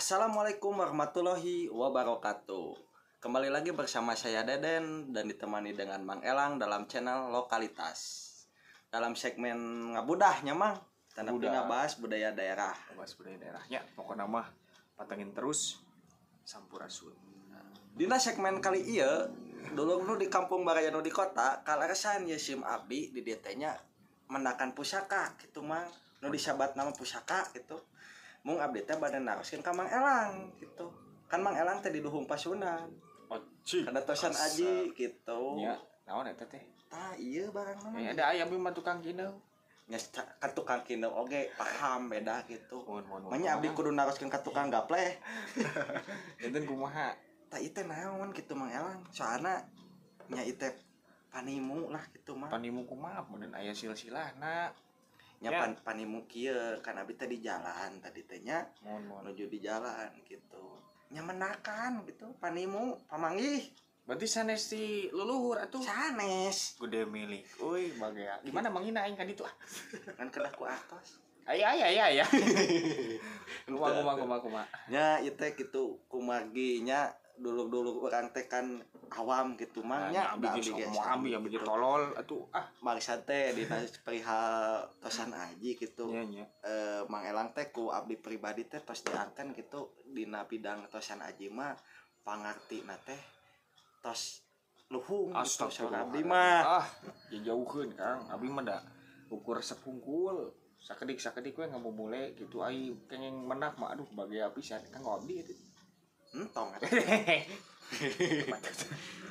Assalamualaikum warahmatullahi wabarakatuh. Kembali lagi bersama saya Deden dan ditemani dengan Mang Elang dalam channel Lokalitas. Dalam segmen ngabudahnya, Mang, tanda Budah. Bahas budaya daerah. Bahas budaya daerahnya, pokoknya mah patengin terus. Sampurasun. Dina segmen kali ieu, dulur nu di kampung baraya nu di kota, kaleresan ye sim abdi di dieu teh nya mendakan pusaka gitu, Mang. Nu disebat nama pusaka gitu. Mung abdi teh bade naroskeun ka Mang Elang gitu. Kan Mang Elang teh di Duhung Pasunan. Oci. Kada tosan aji gitu. Nya, naon eta teh? Tah, ieu barang nama. Eh, ada ayam mah tukang kineu. Nya, ka tukang kineu oge paham beda gitu. Mohon, mohon. Manya abdi kudu naroskeun ka tukang gapleh. Enten kumaha? Tah, ieu teh naon gitu, Mang Elang? Soalna nya ieu teh panimu lah gitu, Mang. Panimu kumaha mun aya silsilahna? Nya Ya. panimu kieu kan abdi teh di jalan tadi teh nya Mohon, mohon. menuju di jalan gitu. Nya menakan gitu panimu pamanggih. Berarti sanes ti leluhur atuh. Sanes. Gede milik. Euy, bagea. Di mana manggina aing ka ditu ah? Kan kedah ku artos. Aya aya aya aya. Kumaha, kumaha, kumaha, kumaha? Nya ieu teh gitu kumargi nya dulur-dulur urang teh kan awam gitu, Mang, nya. Nya abdi ge ge sok abdi abdi gitu. Tolol atuh ah. Bangsa teh dina perihal tosan aji gitu. Nya nya. Mang Elang teh ku abdi pribadi teh tos diangken gitu dina bidang tosan aji mah pangartina teh tos luhung gitu saur abdi mah. Ah, ya jauhkeun, Kang. Abdi mah da ukur sepungkul. Sakedik-sakedik we ngamumule gitu ai kenging menak mah aduh bagea pisan Kang abdi itu. Entong atuh.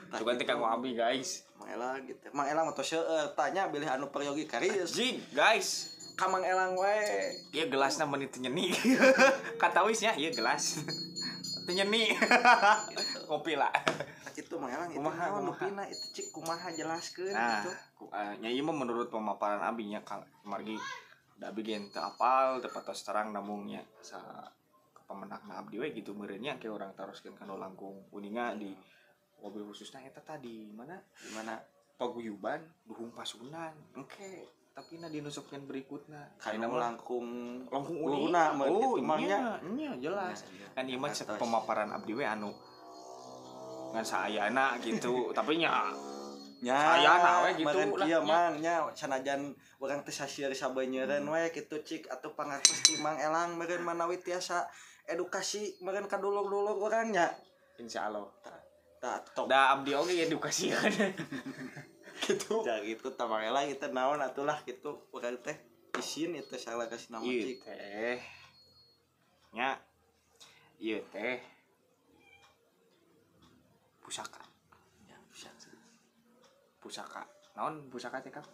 Tah, Sugan teh gitu. kanggo abdi, guys. Mang Elang gitu. Mang Elang mah tos seueur tanya bilih anu peryogi karis. Jing, guys. Ka Mang Elang we. Ieu gelasna meuni teu nyeni. Katawisnya ieu gelas. Teu nyeni. Ngopi lah. Tah kitu, Mang Elang, itu Kumaha, naon kumaha? rupina itu, cik kumaha jelaskeun Nah, gitu. Nya ieu mah menurut pemaparan abdi nya margi da abdi ge teu apal teu patos terang namung nya sa pamenakna abdi we gitu meureun nya ke urang taroskeun kana langkung uninga di mobil khususnya eta tadi mana. Di mana? Paguyuban Duhung Pasunan engke tapi na di nu segmen berikutna. Kana Ayeuna mah langkung langkung Uluna uninga mah oh gitu, Mang, nya nya jelas. Nya, iya. Kan ieu mah cek Atos. Pemaparan abdi we anu ngan saayana gitu tapi nya Nya, Sayana we gitu meureun lah, kieu nya. Mang, nya sanajan urang teh sasieur sabenyeureun we kitu cik atuh pangartos ti Mang Elang meureun manawi tiasa edukasi meureun ka dulur-dulur urang nya. Insyaallah. Tah tok. Da abdi oge edukasi gitu. Ja gitu tah, Mang Elang, itu naon atulah gitu urang teh isin itu salah kasih nama Ieu cik. Teh nya ieu teh pusaka. Ya, bisa. Pusaka naon pusaka teh, Kang?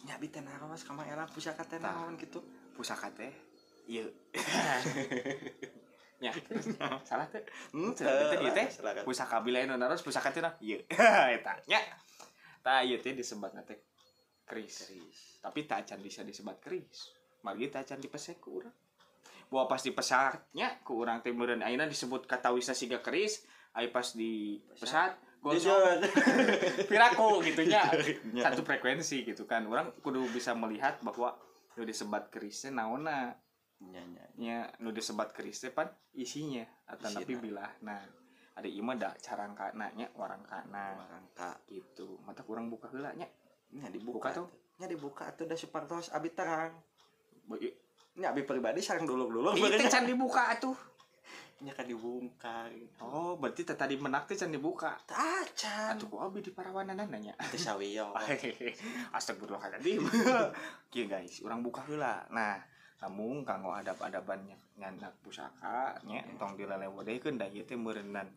Nya abi teh naros ka Mang Elang pusaka teh Tah. naon gitu. Pusaka teh ieu nya salah teh. Henteu. Teh ieu teh Silakan. Pusaka bila anu naros pusaka teh nah ieu eta nya tah ieu teh disebatna teh keris. Keris. Tapi tak acan bisa disebat keris margi tak acan dipesek ku urang bahwa pas dipesatnya ku urang teh meureun ayeuna disebut katawisna siga keris ai pas dipesat gosong. Jujur. Piraku gitu nya. Nya. Satu frekuensi gitu kan orang kudu bisa melihat bahwa nu disebat kerisnya naonna. Nya nya. Nya nu disebat keris teh pan isinya atau Isina. tapi bilah nah ada ieu mah da carangkana nya warangkana. Warangka. Gitu mata kurang buka heula nya. Nya dibuka Buka tuh. Nya dibuka atuh da supartos abi terang. Ieu Nya abi pribadi sareng dulur-dulur teh can dibuka atuh. Nya kan dibongkar gitu. Oh, berarti teh tadi menak teh can dibuka. Acan. Atuh ku abi di parawanan nanya. Teu sawiyo. Astagfirullahaladzim. Kieu guys, urang buka heula. Nah, namun kanggo adab-adaban nyandak pusaka nya tong dilelewodehkeun da ieu teh meureunnan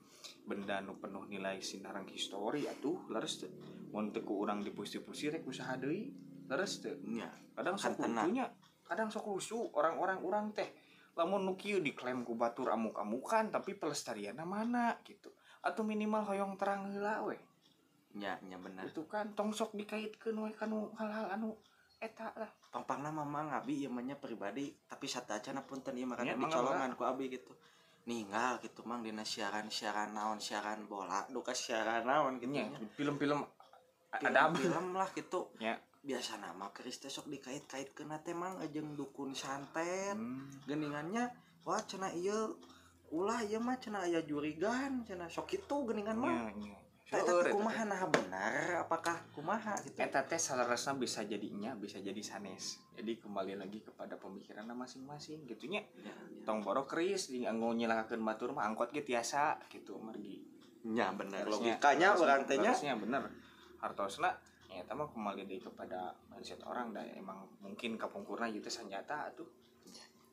benda nu penuh nilai sinareng histori atuh leres teu. Mun teu ku urang dipusti-pusti rek usaha deui leres teu. Nya. Kadang sok Kan tenang. lucunya, kadang sok lucu orang-orang urang teh lamun nu kieu diklaim ku batur amuk-amukan tapi pelestarianna mana gitu atau minimal hoyong terang heula we. Nya nya bener. Itu kan tong sok dikaitkeun we kanu hal-hal anu eta lah. Pangpangna mah Mang abi ieu mah nya pribadi tapi satacana punten ieu mah Nya, kan mangga, dicolongan ku abi gitu. Ninggal gitu Mang dina siaran-siaran naon siaran bola duka siaran naon gitu nya nya. Film-film ada apa Film lah gitu. Nya. Biasa nama keris teh sok dikait-kaitkeun teh Mang jeung dukun santet. Geningannya wah cenah ieu Ulah ieu mah cenah aya jurigan cenah sok kitu geuningan mah. Eta teh kumaha nah benar apakah kumaha gitu. Eta teh saleresna bisa jadi nya bisa jadi sanes. Jadi kembali lagi kepada pemikiranna masing-masing gitu nya. Tong boro keris di anggo nyilakakeun batur mah angkot ge tiasa gitu margi. Nya bener logikanya urang teh nya. Harusnya bener. Hartosna nya eta mah kembali deui kepada mindset orang da emang mungkin kapungkurna ieu teh senjata atuh.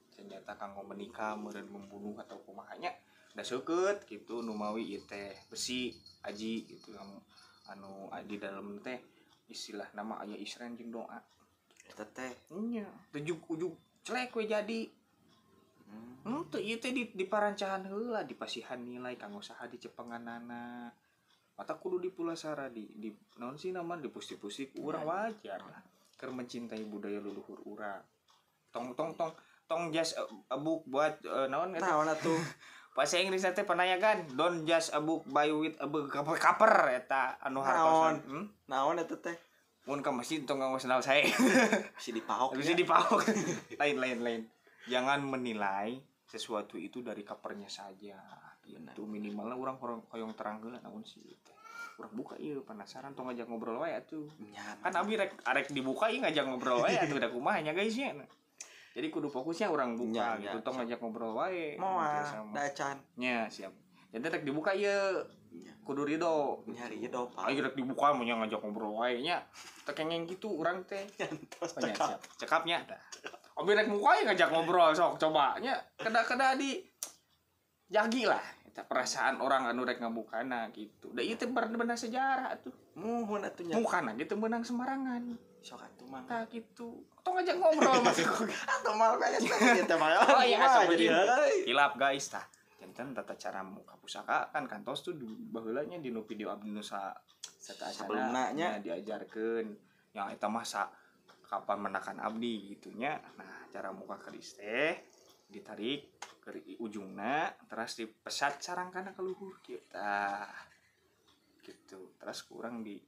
Senjata kanggo menikah, meureun membunuh atau kumaha nya. Da seukeut gitu nu mawi ieu teh besi aji gitu anu di dalam teh istilah nama aya isren jeung doa. Eta teh nya ujug-ujug celek we jadi. Teu ieu teh di parancahan heula dipasihan nilai kanggo saha dicepenganana. Mata kudu dipulasara di naon sih nama dipusti-pusti ku urang wajar lah. Keur mencintai budaya leluhur urang. Tong tong tong tong jas a book buat naon eta? Naon atuh? Bahasa Inggris teh panayagan don't judge a book by with a book cover eta anu hartosan. Naon eta teh? Mun ka masjid tong nganggo sendal sae. Bisi dipaok. Bisi dipaok. Lain. Jangan menilai sesuatu itu dari covernya saja. Itu minimalnya urang hoyong terang heula naon sih teh. Urang buka ieu penasaran tong ngajak ngobrol wae atuh. Kan abi rek arek dibuka ieu ngajak ngobrol wae atuh da kumaha nya guys nya. Jadi kudu fokusnya orang buka ya, gitu tong ngajak ngobrol wae. Moal da can. Nya siap. Jadi rek dibuka ieu kudu rido. Nya rido Pak. Ayo rek dibuka mun ngajak ngobrol wae nya. Teu kengeng kitu urang teh. Cekap. Cekapnya tah. Abi rek muka ieu ngajak ngobrol sok coba nya keda-keda di jagi lah eta perasaan orang anu rek ngabukana gitu. Da ieu teh bener-bener sejarah atuh. Muhun atuh nya. Mukana ge teu meunang sembarangan. Sok atuh mah. Tah kitu. Tong ngajak ngobrol mah. Atuh mal beres teh mah. Oh iya asa jadi. Hilap guys tah. Janten tata cara muka pusaka kan kantos tuh baheula nya dinu video abdi nu sa sebelumna nya diajarkeun. Yang eta mah sa kapan menakan abdi gitu nya. Nah, cara muka keris teh ditarik ke ujungna terus dipesat sarangkana ka luhur kieu tah. Gitu. Terus kurang di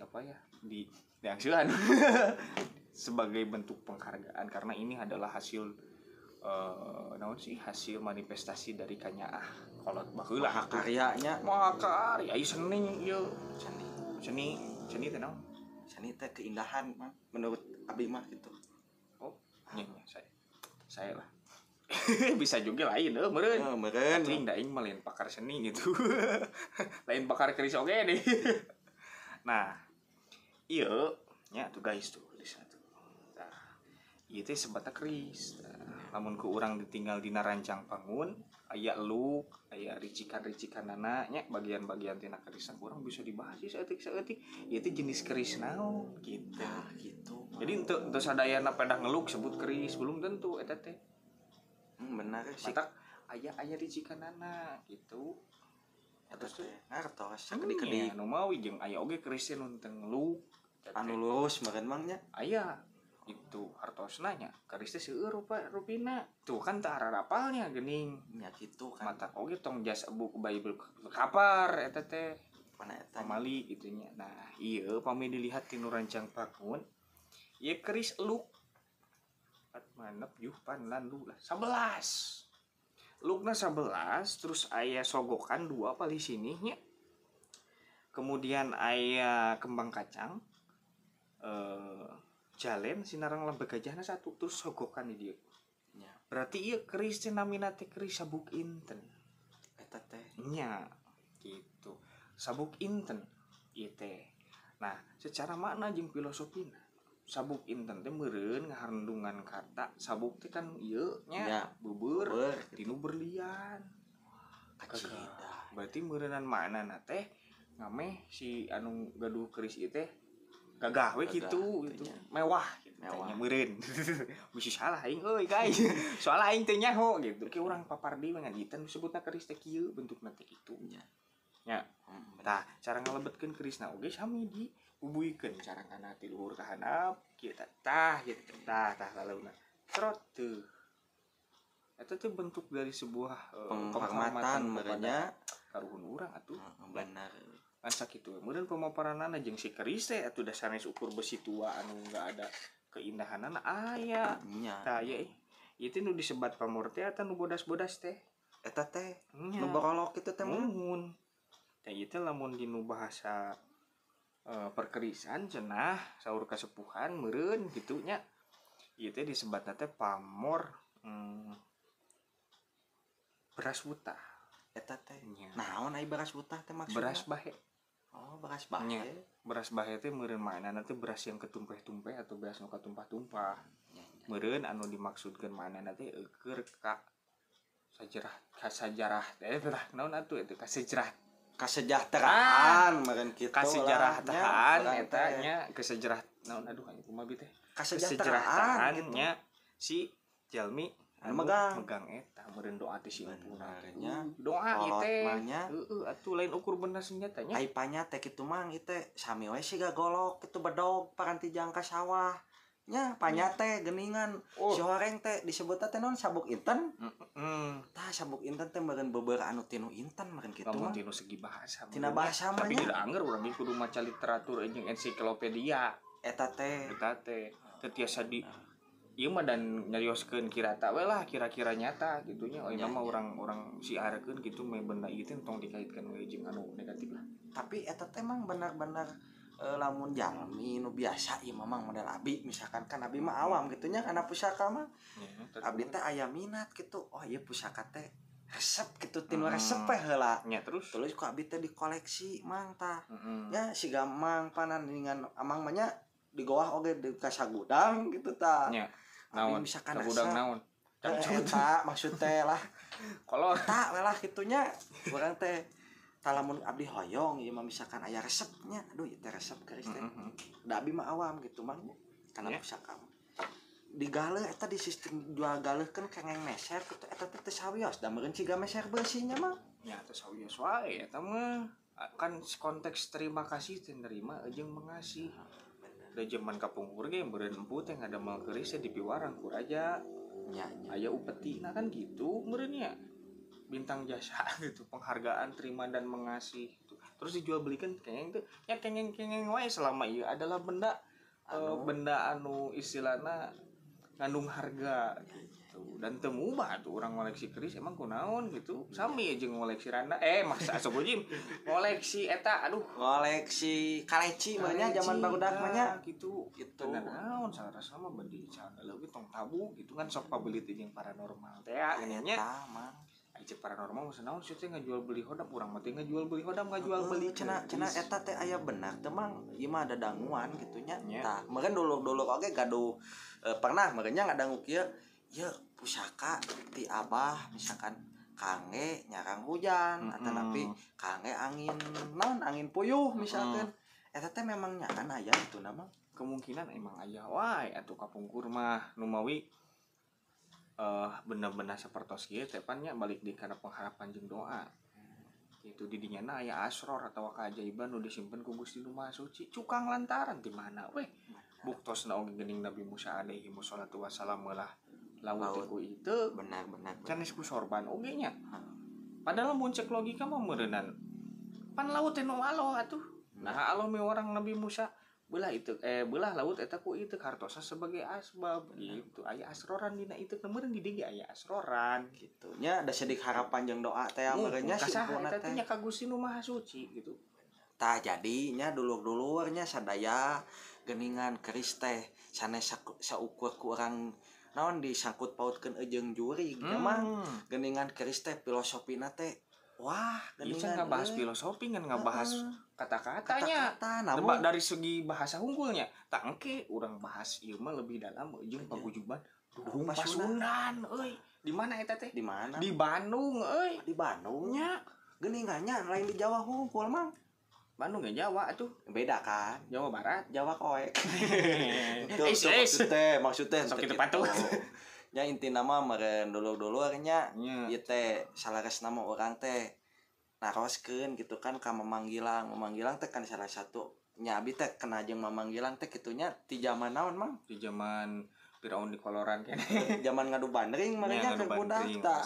apa ya? Di diangsilan sebagai bentuk penghargaan karena ini adalah hasil naon sih hasil manifestasi dari kanyaah kolot baheula karyanya mahakarya ieu seni ieu seni seni teh naon seni teh keindahan mah menurut abdi mah gitu. Oh nya saya lah bisa juga lain euy meureun meureun aing da aing mah lain pakar seni gitu. Lain pakar keris oge deh. Nah ieu nya tuh guys tuh tulisna tuh. Tah ieu teh sebata keris. Lamun ku urang ditinggal dina rancang pangun aya eluk, aya ricikan-ricikanana nya bagian-bagian tina kerisna urang bisa dibahas sih saeutik-saeutik. Ieu teh jenis keris naon gitu. Nah, gitu. Jadi untuk sadayana pedah ngeluk sebut keris belum tentu eta teh. Benar sih. Matak aya ricikanana gitu. Eta teh ngartos sakedik-kedik. Nu mawi jeung aya oge keris teh nu teu ngeluk. Anu lurus meureun mang nya. Aya itu hartosna nya keris teh seueur rupina tuh kan teu ararapalnya geuning nya kitu kan. Mata oge tong jas buku Bible kapar eta teh mana eta pamali kitu nya. Nah ieu pami dilihat tinu rancang pakun ieu keris eluk manep juh pan lan lu lah 11 lukna 11 terus aya sogokan 2 palih sini nya kemudian aya kembang kacang jalen sinarang lembek gajahna 1 terus sogokan di dieu. Nya. Berarti ieu keris teh namina teh keris sabuk inten. Eta teh. Nya gitu. Sabuk inten ieu teh. Nah, secara makna jeung filosofina sabuk inten teh meureun ngahandungan kata sabuk teh kan ieu nya beubeur tinu berlian. Kacida. Berarti meureunan maknana teh ngameh si anu gaduh keris ieu teh gagah we kitu gitu. Mewah gitu. Mewah meureun. Bisi salah aing euy guys. Soalna aing teh nyaho gitu. Ki urang papar deui ngajitan disebutna keris teh kieu bentukna teh kitu. Nya. Nya. Tah, cara ngalebetkeun kerisna oge sami di bubuikeun carangkana ti luhur ka handap kieu tah gitu. Tah tah laleuna. Trot teuh. Eta teh bentuk dari sebuah penghormatan meureunnya karuhun urang atuh. Benar. Kan sakitu meureun pemaparanana jeung si keris teh atuh da sanes ukur besi tua anu enggak ada keindahanana aya. Nya. Tah aya ieu teh nu disebat pamor teh eta nu bodas-bodas teh. Eta teh nu borolok kitu teh mun. Teh ieu teh lamun dinu bahasa perkerisan cenah saur kasepuhan meureun kitu nya. Ieu teh disebatna teh pamor beras wutah. Eta teh. Naon ai beras wutah teh maksudna? Beras bahe. Oh, beras bahe. Nya. Beras bahe teh meureun maknana teh beras yang ketumpeh-tumpeh atau beras nu katumpah-tumpah. Meureun anu dimaksudkeun maknana teh eueur ka sajarah teh naon atuh itu kasejarah kesejahteraan meureun kitu kasejahteraan eta nya kesejarah naon aduh anjing kumaha bi teh kesejahteraan nya si jalmi anu megang eta meureun doa teh si empuna nya doa ieu teh heueuh atuh lain ukur benda senjata nya ai panya teh kitu mang ieu teh sami we siga golok kitu bedog paranti jangka sawah nya panya teh geningan si horeng teh disebutna teh naon sabuk inten. Tah sabuk inten teh meureun beber anu tinu inten meureun kitu mah tinu segi bahasa tina bahasa mah tapi tidak angger urang ge kudu maca literatur jeung ensiklopedia eta teh teu tiasa di ieu mah dan nyarioskeun kirata we lah kira-kira nyata gitunya oh nama urang-urang siarkeun gitu meh benda ieu teh tong dikaitkeun we jeung anu negatif lah tapi eta teh emang benar-benar lamun jalmi nu biasa ieu mah model abi misalkan kan abi mah awam gitu nya kana pusaka mah abdi teh aya minat gitu oh ieu pusaka teh resep gitu tinu resep we heula nya terus ku abi teh dikoleksi mang tah nya siga mang panandingan amang mah nya di goah oge di kasagudang gitu tah nya naon misalkan sagudang naon eta maksud teh lah kolor tah we lah kitunya urang teh lamun abdi hoyong ieu mah misalkan aya resepnya aduh ieu teh resep keris teh da abdi mah awam gitu mang kana pusaka digaleuh eta di sistem jual galeuhkeun kengeng meser kitu eta teh teu sawios da meureun siga meser beusinya mah nya teu sawios wae eta mah kan konteks terima kasih teh nerima jeung mengasih da jaman kapungkur ge meureun empu teh ngadamel keris teh dipiwarang ku raja nya aya upetina kan gitu meureun nya bintang jasa gitu penghargaan terima dan mengasih gitu. Terus dijual belikan kengeng tuh ya kengeng-kengeng wae selama ieu adalah benda anu, benda anu istilahna ngandung harga gitu dan teu mubah tuh urang ngoleksi keris emang kunaon gitu sami jeung ngoleksi randa maksa astagfirullahaladzim ngoleksi eta aduh ngoleksi kaleci mah nya zaman barudak mah nya gitu gitu naon sarasa mah beundi leuwih tong tabu gitu kan sok pabelit jeung paranormal teh nya mah cek paranormal maksudna naon sih teh ngajual beli hodam urang mah teh ngajual beli hodam ngajual beli cenah cenah eta teh aya benar teh mang ieu mah ada danguan kitu nya tah meureun dulur-dulur oge gaduh pernah meureun nya ngadangu kieu ieu pusaka ti abah misalkan kangge nyarang hujan atanapi kangge angin naon angin puyuh misalkan eta teh memang nyaan aya kitu na mah kemungkinan emang aya wae atuh kapungkur mah numawi benda-benda sapertos kieu teh pan nya balik di kana pengharapan jeung doa. Itu di dinya na aya asror atawa keajaiban nu disimpen ku Gusti Nu Maha Suci cukang lantaran di mana weh. Buktosna oge geuning Nabi Musa alaihi wassalatu wassalam meulah laut ku itu benar-benar sanes ku sorban oge nya. Padahal mun cek logika mah meureunan pan laut teh nu aloh atuh. Nah aloh miwarang Nabi Musa belah itu belah laut eta ku itu hartosa sebagai asbab gitu aya asroran dina itu meureun di dieu aya asroran gitu nya da sedik harapan jeung doa teh meureun nya simpulna teh nya ka Gusti Nu Maha Suci gitu tah jadinya dulur-dulurnya sadaya geuningan keris teh sanes saukur ku urang naon disangkut pautkeun jeung jurig mah geuningan keris teh filosofina teh wah geuningan ngabahas filosofi ngan ngabahas kata-katanya namun dari segi bahasa unggulnya tak engke urang bahas ieu mah lebih dalam jeung pagujuban Duhung Pasundan euy di mana eta teh di mana di Bandung euy di Bandung nya geuningannya lain di Jawa hungkul mang Bandung ya Jawa atuh beda kan Jawa Barat Jawa koek maksudnya sok kitu patuh nya intina mah meureun dulur-dulur nya ieu teh salaresna mah urang teh naroskeun gitu kan ka Mamang Gilang. Mamang Gilang teh kan salah satu nya abi teh kena jeung Mamang Gilang teh kitunya ti zaman naon mang? Di zaman Firaun di koloran keneh. Zaman ngadu bandring meureun nya keur budak tah.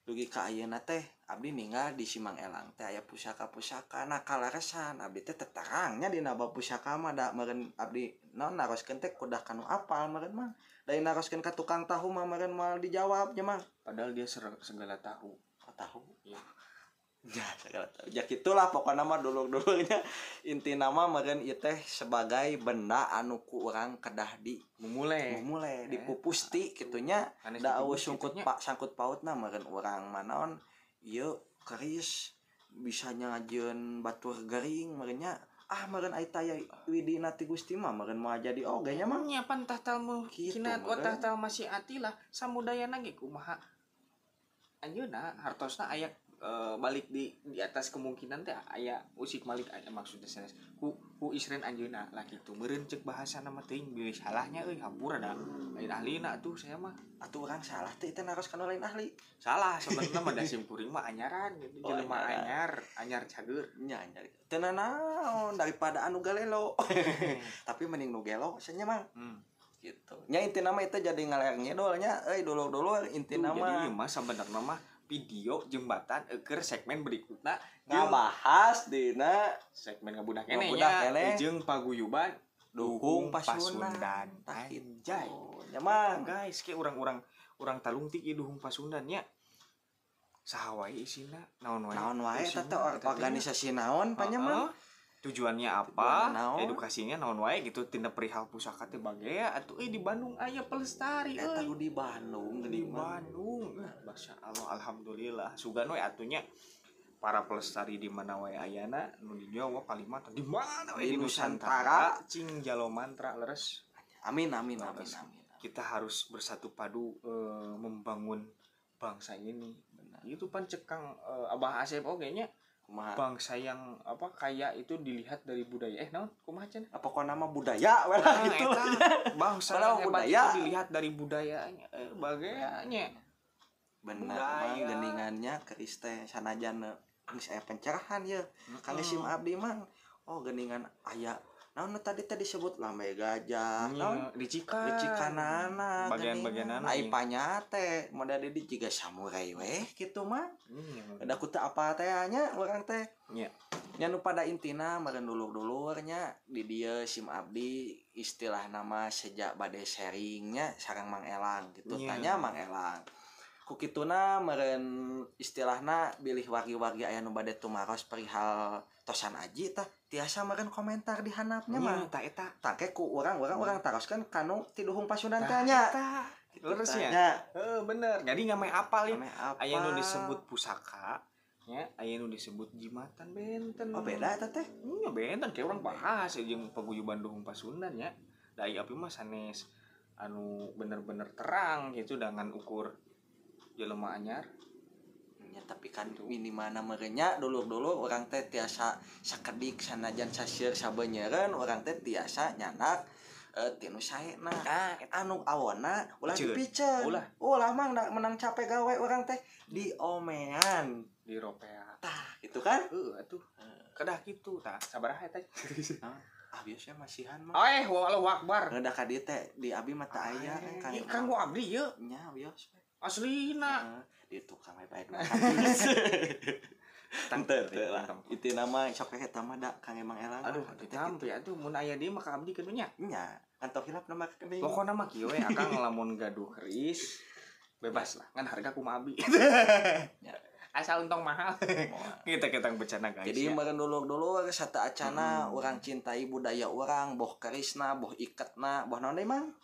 Dugi ka ayeuna teh abdi ninggal di Simang Elang teh aya pusaka-pusaka. Nah kalaresan abdi teh teterangnya dina bab pusaka mah da meureun abdi naon naroskeun teh kudah kanu apal meureun mah. Da naroskeun ka tukang tahu mah meureun moal dijawab nya mah. Padahal dia segala tahu. tahu. Iya. Ya, segala tahu. Ya gitulah pokokna mah dulur-dulurnya inti nama meureun ieu teh sebagai benda anu ku urang kedah di Mumule. Mumule dipupusti kitunya Sanes da eueuh dipupusti sungkut nya. Pak sangkut pautna meureun urang manaon ieu keris bisa ngajieun batur gering meureun nya ah meureun ai taya widina ti Gusti mah meureun moal jadi oge nya mah. Nya pan tahtal Kitu, mumkinat wa meureun. tahtal masyiati lah samudayana ge kumaha anjeunna hartosna aya balik di atas kemungkinan teh aya usik malik aya maksudnya sanes ku ku isren anjeunna lah kitu meureun ceuk bahasana mah teuing bilih salahnya euy hampura da lain ahlina atuh saya mah. Atuh urang salah teh teh naros kana lain ahli. Salah sebenarnya mah da sim kuring mah anyaran gitu. Oh, jelema anyaran. Anyar anyar cager. Nya anyar teu nanaon daripada anu galelo tapi mending nu gelo cenah mah. Gitu nya intina mah itu jadi ngaler ngidol nya euy dulur-dulur intina Tuh, jadi mah ieu mah sabenerna mah video jembatan eukeur segmen berikutna jeung ngabahas dina segmen ngabudah keneh Ngabudah nya keneh. jeung paguyuban Duhung Pasundan. Pasundan. Tah gitu. Anjay. Nya mah Guys, ke urang-urang urang talungtik ieu Duhung Pasundan nya. Saha wae isina, naon wae. Naon wae eta isina, teh eta teh nya. organisasi naon panya mah. Heeh. Tujuannya apa? Tujuannya naon? Edukasinya naon wae gitu tina perihal pusaka teh bagea atuh euy di Bandung aya pelestari Eta euy. nu di Bandung Di geuning mah. Bandung. Masya Allah, alhamdulillah. Sugan we atunya para pelestari di mana wae ayana nu di Jawa, Kalimantan, di mana wae Di di Nusantara. Nusantara, cing jalo mantra leres. Amin amin amin Leres. amin. Kita harus bersatu padu membangun bangsa ini. Benar. Itu pan cekang Abah Asep oge nya Kumaha? bangsa yang apa kaya itu dilihat dari budaya naon kumaha cenah? Apa kok nama budaya we lah Nah, gitu. eta, bangsa Padahal yang hebat budaya. itu dilihat dari budayanya bagaianya. Bener Budaya. mang geningannya keris teh sanajan geus aya pencerahan ye. Kangge sim abdi mang oh geningan aya naon nu tadi teh disebut lambe gajah naon Nya, dicikan. dicikanana Bagian-bagianana, ai iya. panya teh model di jiga samurai weh kitu mah. Iya. Da ku teu apa teh nya urang teh. Nya. Nya nu pada intina meureun dulur-dulurnya di dieu sim abdi istilah nama sejak bade sharingnya sareng Mang Elang gitu Nya. tanya Mang Elang. Ku kituna meureun istilahna bilih wargi-wargi aya nu bade tumaros perihal tosan aji tah tiasa meureun komentar di handapnya mah. Nya, tah eta. Tangke ku urang-urang urang taroskeun kanu ti Duhung Pasundan Tah, teh nya. eta. Gitu Leres tah nya. nya. Heeh, bener. Jadi nggak apal ya. Ame apa? Aya nu disebut pusaka, nya, aya nu disebut jimatan benten. Oh beda eta teh. Nya benten kayak orang bahas jeung paguyuban Duhung Pasundan nya. Da ieu api mah sanes anu bener-bener terang gitu dengan ukur jelema anyar. Ya, tapi kan minimana merenya dulur-dulur orang teh tiasa sakedik sanajan sasieur sabeunyereun orang teh tiasa nyandak tinu saena Nah, anu awona ulah Piceun. dipiceun Ulah. Ulah mang da menang capek gawe orang teh diomean di ropea. Tah gitu kan. Heeh atuh. Kedah kitu tah sabaraha eta. Ah biasanya masihan mah. Eh, wallahu akbar. Ngedah ka dieu teh di abi mah teu aya Ih, kanggo abdi ye nya bios aslina. Heeh, di tukang we bae 200. Teu lah. Itu nama sok eta mah da Kang Emang Elang. Aduh, ditampi atuh mun aya deui mah ka abdi keun nya. Nya, antau hilap nomor rekening. Pokokna mah kieu we akang lamun gaduh keris bebas lah ngan harga kumaha abi. Ya. Asal untung mahal. Moal. Kita kita bercanda guys. Jadi ya. meureun dulur-dulur sata acana urang cintai budaya urang, boh kerisna, boh iketna, boh naon deui mang?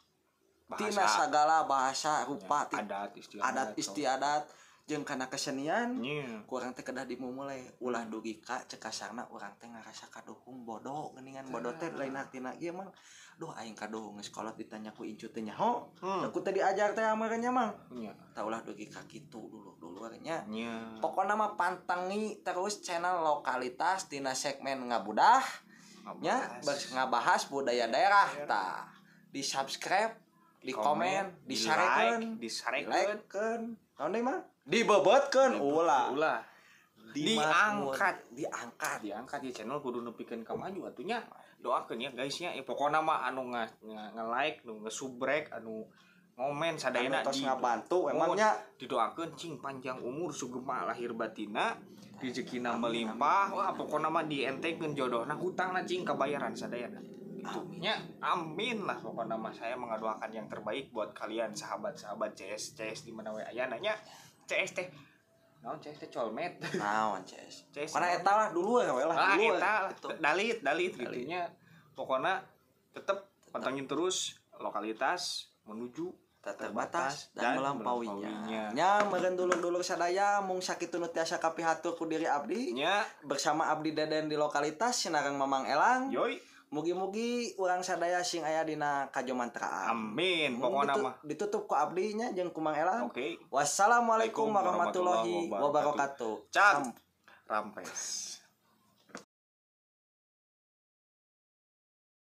Tina sagala bahasa rupa Ya, adat istiadat. adat istiadat jeung kana kesenian Nya. ku urang teh kedah dimumule ulah dugi ka cek kasarna urang teh ngarasa kaduhung bodoh geuningan bodoh teh lain artina ieu mang duh aing kaduhung geus kolot ditanya ku incu teh nyaho Hmm. ku teh diajar teh ameureun nya mang Nya. tah ulah dugi ka kitu dulur-dulur nya. Nya. Pokokna mah pantengi terus channel lokalitas tina segmen ngabudah nya ngabahas budaya daerah tah di subscribe di komen di sharekeun di disarekeun, di-like-keun naon deui mah dibebetkeun ulah ulah Dimakmur. Diangkat. Diangkat. Diangkat ya channel kudu nepikeun ka maju atunya. Doakeun ya guys nya. Ya pokokna mah anu nge-like, nu nge-subrek, anu ngomen sadayana Anu tos ngabantu emangnya didoakeun cing panjang umur sugema lahir batina rezekina melimpah wah pokokna mah dientekeun jodohna hutangna cing kabayaran sadayana gitu nya amin lah pokokna mah saya mengadoakan yang terbaik buat kalian sahabat-sahabat CS CS di mana we ayana nya CS teh Naon CS teh colmet. Naon CS? CS. Karena eta lah dulu we lah Ah, dulu. eta gitu. dalit dalit gitunya. Pokoknya tetep pantengin terus lokalitas menuju Tak terbatas dan melampauinya. melampauinya. Nya meureun dulur-dulur sadaya mung sakitu nu tiasa kapihatur ku diri abdi Nya, bersama abdi Deden di lokalitas sinareng Mamang Elang. yoi. Mugi-mugi urang sadaya sing aya dina kajomantraan. Amin. Pokoknya mah. Ditutup ku abdi nya jeung ku Mang Elang. Oke. Wassalamualaikum warahmatullahi wabarakatuh. Cak. Rampes.